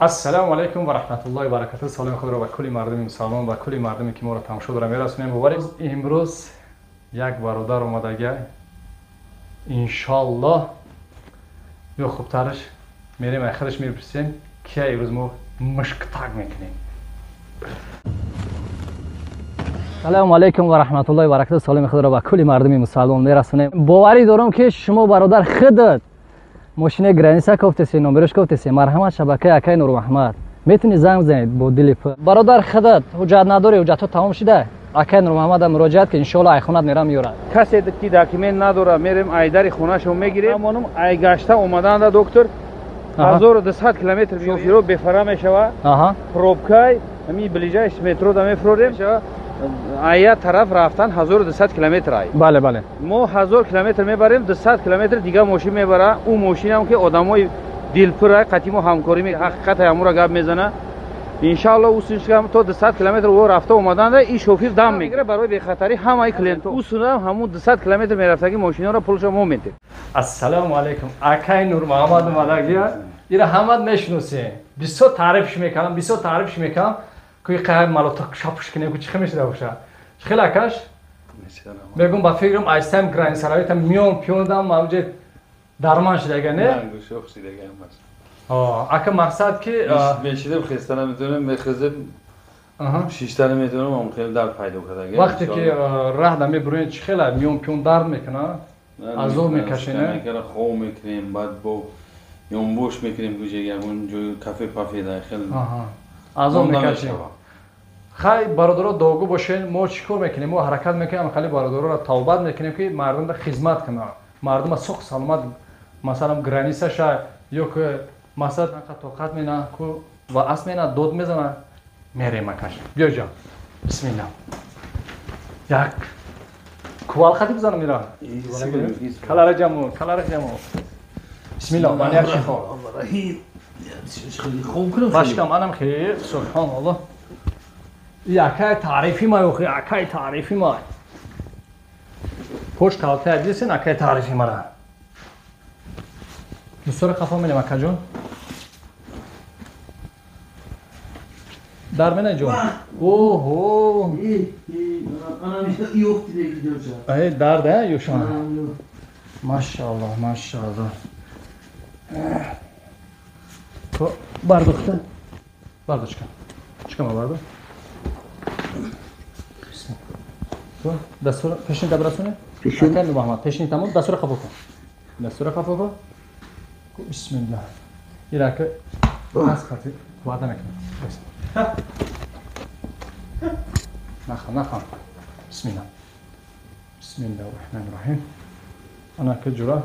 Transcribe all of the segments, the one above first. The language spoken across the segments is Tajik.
Ассалому алайкум ва раҳматуллоҳи ва баракатуҳ. Саломи худро ба кулли мардуми мусалмон ва кулли мардуме ки моро тамошо дора мерасонем. Боварем имрӯз як бародар омадага, иншоаллоҳ ё хубтараш мерем ахираш мепурсем, кия имрӯз мо мушктак мекунем. Салому алайкум ва раҳматуллоҳи ва баракатуҳ. Саломи худро ба кулли мардуми мусалмон мерасонем. Боварӣ дорам ки шумо бародар худат мошинаи граница кофтесе, номерош кофтесе. Марҳамат, шабакаи акаи Нурмуҳаммад. Метавонӣ занг бизанед бо дили пур. Бародар худат ҳуҷҷат надорӣ, ҳуҷҷатҳо тамом шуда. Акаи Нурмуҳаммада муроҷиат ки иншоаллоҳ айхонат мерам меёрад. Касе ки документ надора, мерем айдари хонашо мегирем. Амонум айгашта омаданда доктор 1200 километр шофиро бефара мешава. Пробкай ҳамин ближайший метро да мефурорем. Ая тараф рафтан 1200 километр ай. Бале, бале. Мо 1000 километр мебарем, 200 километр дига мошин мебара. Ӯ мошинам ки одамои дилпур ай, қатъи мо ҳамкорӣ ҳақиқат ҳамура гап мезана. Иншааллоҳ усуншам то 200 километр ӯ рафта омаданда ин шофир дам мегира барои бехатарӣ ҳамаи клиентҳо. Усунам ҳамун 200 километр мерафтаги мошинҳоро пулшо мо метем. Ассалому алайкум. Акаи Нурмуҳаммад омадагия. Ира ҳамат мешиносем. Бисёр таърифш мекунам, бисёр таърифш мекунам. Куи қай малото шапуш кинем, ку чӣ мешида боша. Хеле акаш? Мегум ба фикрам айстам границаравитам миён пиёндам мавҷе дарман шидага, не? Ака мақсад ки мешидем хеста наметавонем, мехезем шишта наметавонем, ам хеле дард пайдо кардага. Вақте ки раҳ да мебурем, чӣ хела миён пиён дард мекуна? Азоб мекашена? Хов мекунем, баъд бо ёнбош мекунем куҷа ягон ҷои кафе пафе да хеле азоб мекашем. Хай бародаро дуогӯ бошед, мо чӣ кор мекунем? Мо ҳаракат мекунем, хали бародароро тавбат мекунем ки мардумро хизмат кунанд. Мардума соқ саломат, масалан границаша ё ки масалан тоқат мена ку ва ас мена дод мезана, мерем акаш. Биё ҷон. Бисмилла. Як кувал хати бизанам ира. Калара ҷаму, калара ҷаму. Бисмилла, ман як шифо. Башкам анам хел, субҳоналлоҳ. Якай таърифи ма охи, акай таърифи ма. Пош калта дисен акай таърифи мара. Дустора қафо менем акаҷон. Дар мена ҷон. Оҳо. Ай дард а юшон. Машааллоҳ, машааллоҳ. То бардохта. Бардочка. Чикама бардо? Дастура пешини дабрасоне? Пешини. Акай Муҳаммад, пешини тамом, дастура қафо кун. Дастура қафо кун. Бисмиллаҳ. Ира ки аз хати ваъда мекунам. Нахан, нахан. Бисмиллаҳ. Бисмиллаҳир раҳмонир раҳим. Ана ки ҷура.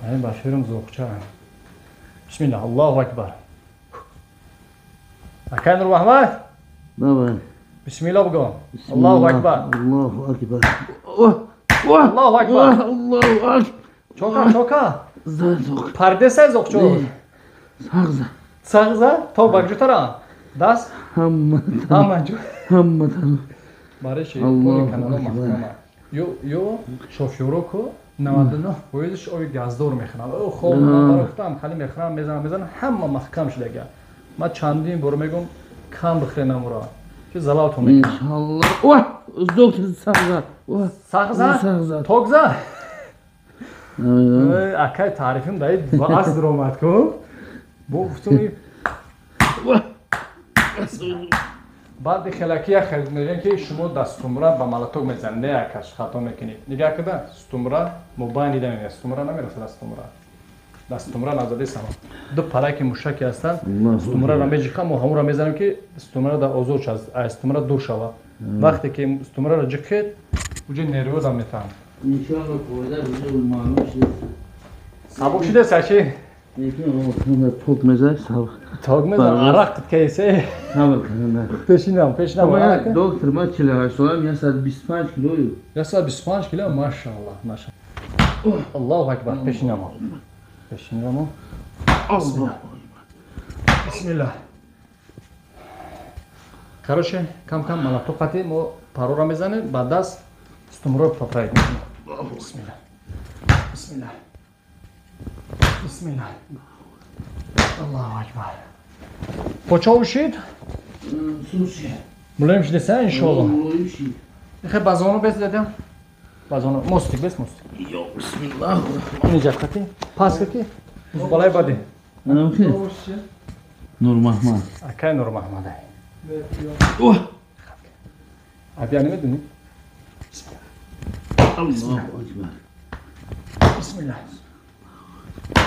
Ай баширум зоқча. Бисмиллаҳ, Аллоҳу акбар. Акай Нурмуҳаммад? Баба. Бисмиллаҳ бугӯ. Аллоҳу акбар. Аллоҳу акбар. Аллоҳу акбар. Аллоҳу акбар. Чока, чока. Пардеса зоқчо. Сағза. Сағза? То ба куҷо тара? Даст? Ҳама. Ҳама ҷо. Ҳама тара. Барои чи? Пули канало маҳкама. Ё ё шофёро ку 99% оби газдор мехӯранд. О хоб барохтам, хали мехӯрам, мезанам, мезанам, ҳама маҳкам шудага. Ман чандин бор мегӯм кам бихӯренам уро. Ки залалтон мекунад. Иншаллоҳ. Оҳ, доктор сағза. Сағза? Сағза. Токза? Акай таърифим даи ба асл омад ку. Бо гуфтум баъди хелаки як хел мегӯянд ки шумо дастумра ба малаток мезанед. Не акаш, хато мекунед. Нигаҳ када, стумра мобайн дида мемеяд. Стумра намерасад дастумра. Дастумра назади сама. Ду параки мушаки ҳастанд. Стумраро меҷиқам, мо ҳамонро мезанем ки стумра дар озод шавад, аз стумра дур шавад. Вақте ки стумраро ҷиқед, уҷа нервозам метаҳанд. Иншоаллоҳ фоида маълум шуд. Сабук шудест ачи? Ток мезад, сабук. Ток мезад, арақ кейсе. Сабр кардам. Пешинам, пешинам. Доктор, ман 48 солам, 125 килою. 125 кило, машааллоҳ, машааллоҳ. Аллоҳу акбар, пешинам. Пешинам. Аллоҳ. Бисмиллаҳ. Короче, кам-кам малато қати мо парора мезанем, ба даст стумро поправить мекунем. Бисмиллаҳ. Бисмиллаҳ. Бисмиллаҳ. Аллоҳу акбар. Поча ушид? Мулоим шидеса иншоаллоҳ. Хе базону бес дадам. Базону мостик бес мостик. Ё бисмиллаҳ. Ини ҷақати. Пас ки балай бади. Анам хе. Нурмаҳмад. Акай Нурмаҳмад. Оҳ. Абия намедонӣ? Аллоҳу акбар. Бисмиллаҳ.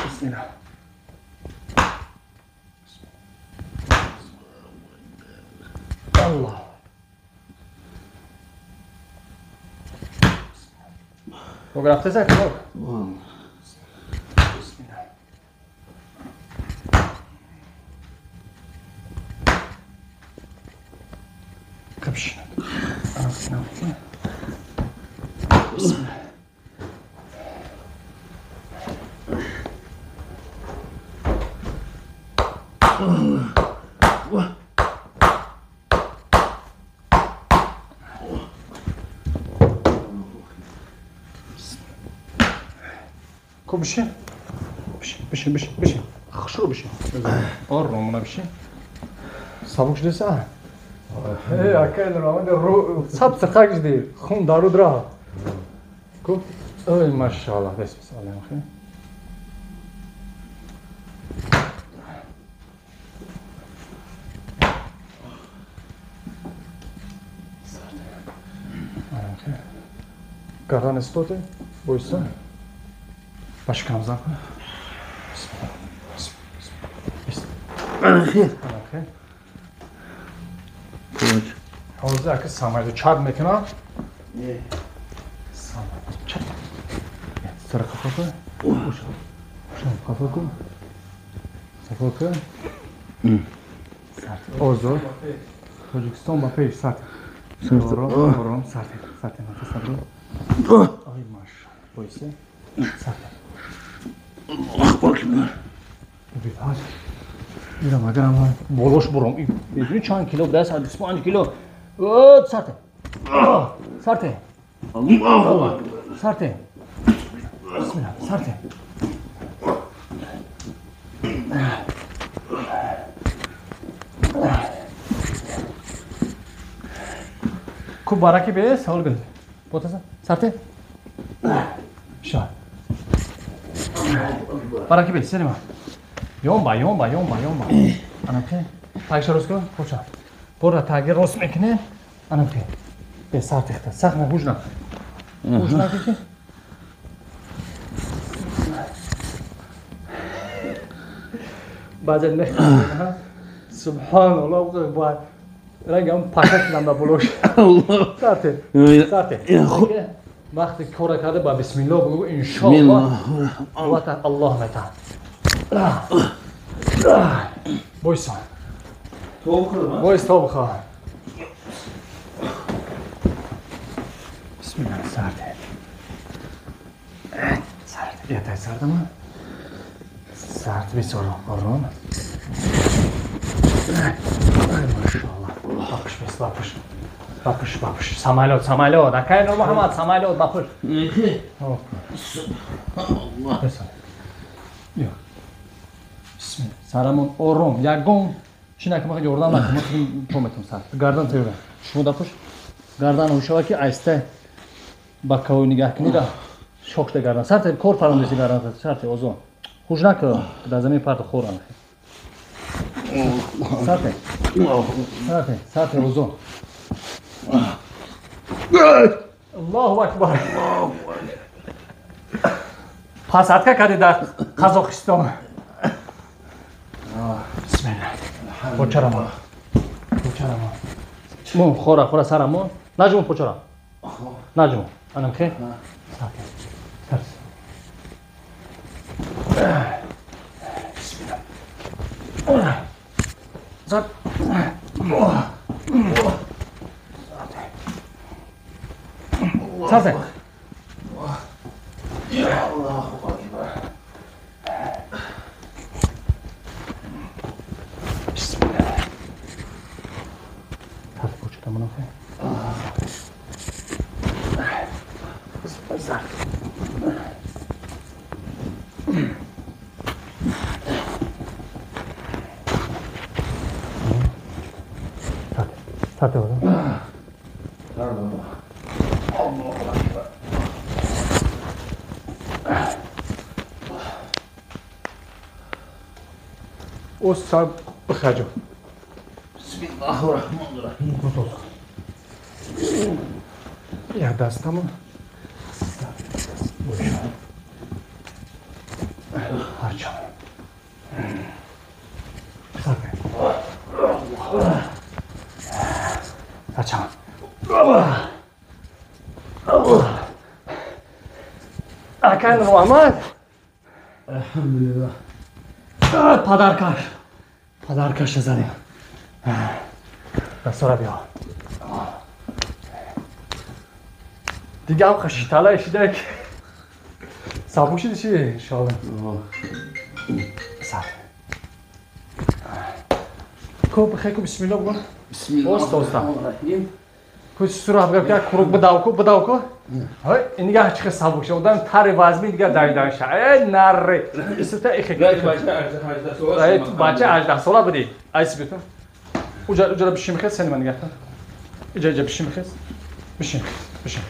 Бисмиллаҳ. Аллоҳ. Рафтеса кор? Бисмиллаҳ. Капшина. Бисмиллаҳ. Бишин. Бишин, бишин, бишин, бишин. Хушрӯ бишин. Ором мона бишин. Сабук шудеса? Э, акай Нурмаҳмад ру саб сирқак шуди. Хун даруд ра. Ку? Ой, машааллоҳ. Бес бес аллоҳ хир. Гардан истоте, бойса. Башкам зан кун. Ана хер. Ана хер. Ҳозир ака самайду чап мекунам. Самайду чап. Сара қафо кун. Ушам қафо кун. Сафо кун. Озод. Тоҷикистон ба пеш сарт. Ором, ором, сарт. Сарт, нафас сабр. Ай маша. Бойса. Сарт. Аллоҳу акбар. Бибин. Мирам агарам болош бурам. Медуни чанд кило буд? 125 кило. О, сарте. Сарте. Аллоҳу акбар. Сарте. Бисмиллаҳ, сарте. Ку бараки бес, ҳол гул. Ботаса. Сарте. Ша. Бараки бес, сенема. Ёнба, ёнба, ёнба, ёнба. Анамхе. Тагша рост кун, поча. Пора таги рост мекуне. Анамхе. Бе сар тихта. Сахна ҳужна. Ҳужна ки? Баъзе механдам. Субҳаналлоҳ, бо рангам пака шудам ба болош. Аллоҳ. Сарте. Сарте. Вақти кора карда ба бисмиллоҳ бигӯ иншоаллоҳ. Қуввата Аллоҳ метаҳад. Бойсон. Бойс то бихоҳ. Бисмиллаҳ, сарде. Сард. Ятай сардама. Сард бисором, ором. Ай машааллоҳ. Бапуш бес, бапуш. Бапуш, бапуш. Самолёт, самолёт. Акай Нурмаҳмад, самолёт, бапуш. Аллоҳ. Ё. Бисмиллаҳ. Сарамон ором, ягон чи накун, махад ёрдам накун, ма худам то метавонам сар. Гардан тевра. Шумо дапуш. Гардан ҳушава ки айста ба кавои нигаҳ кунӣ да шок шуда гардан. Сарте кор парондеси гардан, сарте озон. Хуш накун, дар замин парта хӯран. Сарте. Сарте, сарте озон. Аллоҳу акбар. Пасадка кардӣ дар Қазоқистон. Бисмиллаҳ. Почарамо. Почарамо. Мо хора, хора сарамо. Наҷму почара. Наҷму. Анам хе? Сарте. Сарте. Бисмиллаҳ. Сар. Сарте. Аллоҳу акбар. Бисмиллаҳ. Тарт почата мунафе. Сарт. Сар буда. O sar بخجو. بسم الله الرحمن الرحیم. Ya دستمون. هرچند. هرچند. اکن محمد. الحمدلله. پدرکش. پدرکش زدیم. دستورا بیا. دیگه هم خشیتاله شده که سبک شده چی انشاءالله. سر کو بخیر کو بسم الله بگو. بسم الله الرحمن الرحیم. کو سورا بگو که کروک بداو کو بداو کو. های این دیگه چه سبک شده آدم تر وزمی دیگه دایدان شه. ای نره استتا ایخ بچه 18 ساله بودی. ایس بیتون اونجا بشیم خیز سنی من نگه کن. اینجا بشیم خیز بشیم بشیم.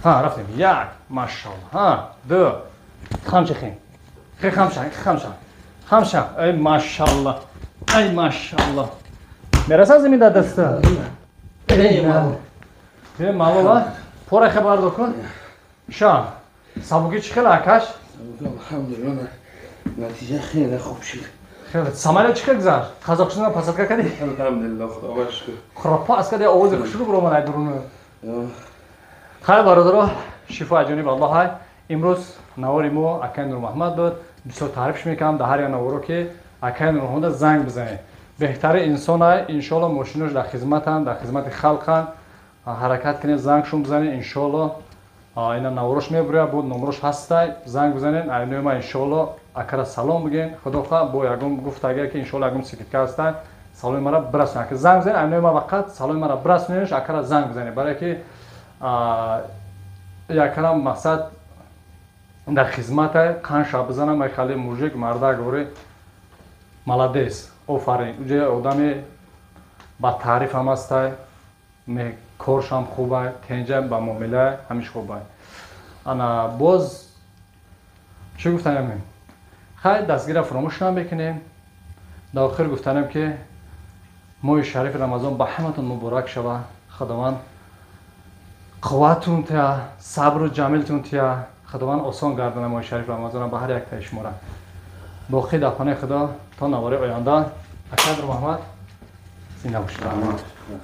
ها رفتیم یک ماشاءالله. ها دو خمشه خیم خی خمشه خمشه خمشه. ای ماشاءالله ای ماشاءالله. میرسن زمین در دسته. ای مالولا پره خبر دکن. شا سبوکی چی خیلی اکش؟ الحمدلله نتیجه خیلی خوب شد. خیلی سامانه چی خیلی گذشت؟ قزاقستان پاسات کردی؟ الحمدلله خدا شکر. خرابا از کدی آواز خوشرو برو من درون. خیلی برادرها شفا جانب الله های امروز نواری مو اکای نور محمد بود. بسیار تعریفش میکنم در هر یک نوارو که اکای نور محمد زنگ بزنه. بهتر انسان های انشالله ماشینش در خدمتن در خدمت خلقن. حرکت کنید زنگشون بزنید انشالله. اینا نوروش میبره بود نمرش هسته زنگ بزنین. اینو ما انشالله اکرا سلام بگین. خدا خواه با یگم گفت اگر که انشالله یگم سکیتکه هسته سلام مرا برسونید. که زنگ بزنین اینو ما وقت سلام مرا برسونینش اکرا زنگ بزنید. برای که یکرم مقصد در خدمت قند شب بزنم. ای خالی موژیک مرده گوری مالادес آفرین. اونجا آدمی با تعریف هم هسته کارش هم خوبه تنجم با معامله همیشه خوبه. انا باز چه گفتنم؟ خیلی دستگیر فراموش نمیکنیم. در آخر گفتنم که ماه شریف رمضان به همتون مبارک شوه. خداوند قوتون تیا صبر و جمیلتون تیا. خداوند آسان گردانه ماه شریف رمضان به هر یک تا شما را. باقی در خانه خدا تا نوار آینده. اکبر محمد زنده باشید.